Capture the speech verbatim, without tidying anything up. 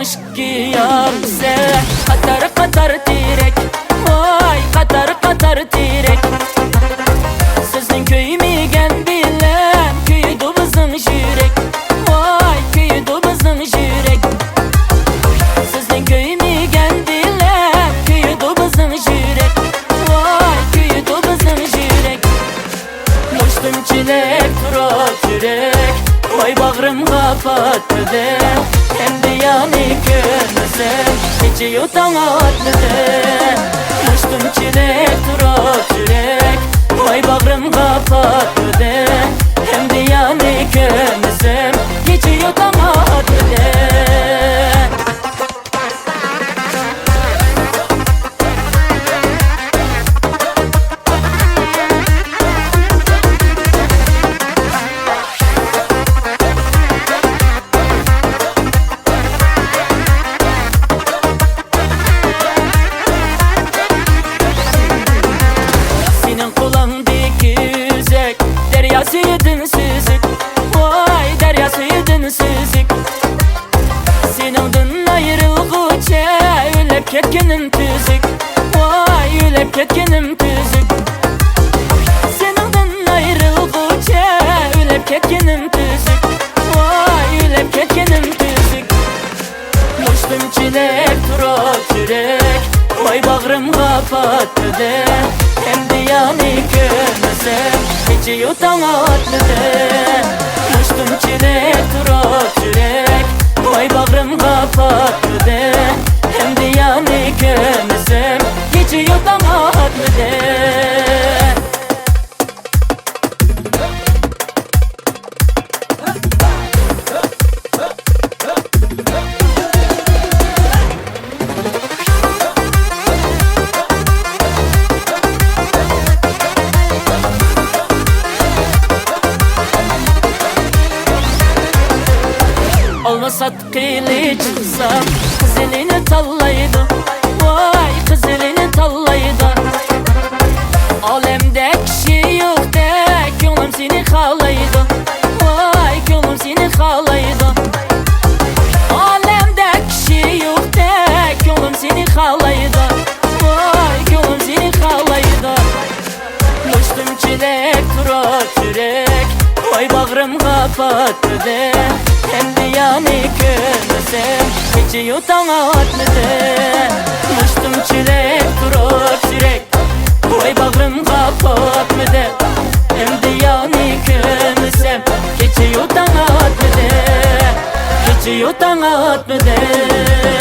ئىككى يار بىزە قاتار قاتار تىرەك، ۋاي قاتار قاتار تىرەك. سىزنىڭ كۆيمىگەن بىلەن كۆيىدۇ بىزنىڭ يۈرەك، ۋاي كۆيىدۇ بىزنىڭ يۈرەك. سىزنىڭ كۆيمىگەن بىلەن كۆيىدۇ بىزنىڭ يۈرەك، ۋاي كۆيىدۇ بىزنىڭ يۈرەك. مۇشتۇمچىلىك تۇرۇپ يۈرەك، ۋاي باغرىمغا پاتمىدى. ئەمدى يەنە كۆرمىسەم، كېچىيۇ تاڭ ئاتمىدى. مۇشتۇمچىلىك تۇرۇپ يۈرەك، ۋاي باغرىمغا پاتمىدى. ئەمدى يەنە كۆرمىسەم، كېچىيۇ تاڭ ئاتمىدى. سېنىڭ قولۇڭدىكى ئۈزۈك، دەريا سۈيىدىن سۈزۈك، ۋاي دەريا سۈيىدىن سۈزۈك. سېنىڭدىن ئايرىلغۇچە ئۆلۈپ كەتكىنىم تۈزۈك، ۋاي ئۆلۈپ كەتكىنىم تۈزۈك. سېنىڭدىن ئايرىلغۇچە ئۆلۈپ كەتكىنىم تۈزۈك، ۋاي ئۆلۈپ كەتكىنىم تۈزۈك. مۇشتۇمچىلىك تۇرۇپ يۈرەك، ۋاي باغرىمغا پاتمىدى. ئەمدى يەنە كۆرمىسەم، كېچىيۇ تاڭ ئاتمىدى. مۇشتۇمچىلىك تۇرۇپ يۈرەك، ۋاي باغرىمغا پاتمىدى. ئەمدى يەنە كۆرمىسەم، كېچىيۇ تاڭ ئاتمىدى. ئالما ساتقىلى چىقسام، قىزىلىنى تاللايدۇ، ۋاي قىزىلىنى تاللايدۇ. ئالەمدە كىشى يوقتەك، كۆڭلۈم سېنى خالايدۇ، ۋاي كۆڭلۈم سېنى خالايدۇ. ئالەمدە كىشى يوقتەك، كۆڭلۈم سېنى خالايدۇ، ۋاي كۆڭلۈم سېنى خالايدۇ. مۇشتۇمچىلىك تۇرۇپ يۈرەك، ۋاي باغرىمغا پاتمىدى. ئەمدى يەنە كۆرمىسەم، كېچىيۇ تاڭ ئاتمىدى. مۇشتۇمچىلىك تۇرۇپ يۈرەك، ۋاي باغرىمغا پاتمىدى. ئەمدى يەنە كۆرمىسەم، كېچىيۇ تاڭ ئاتمىدى. كېچىيۇ تاڭ ئاتمىدى.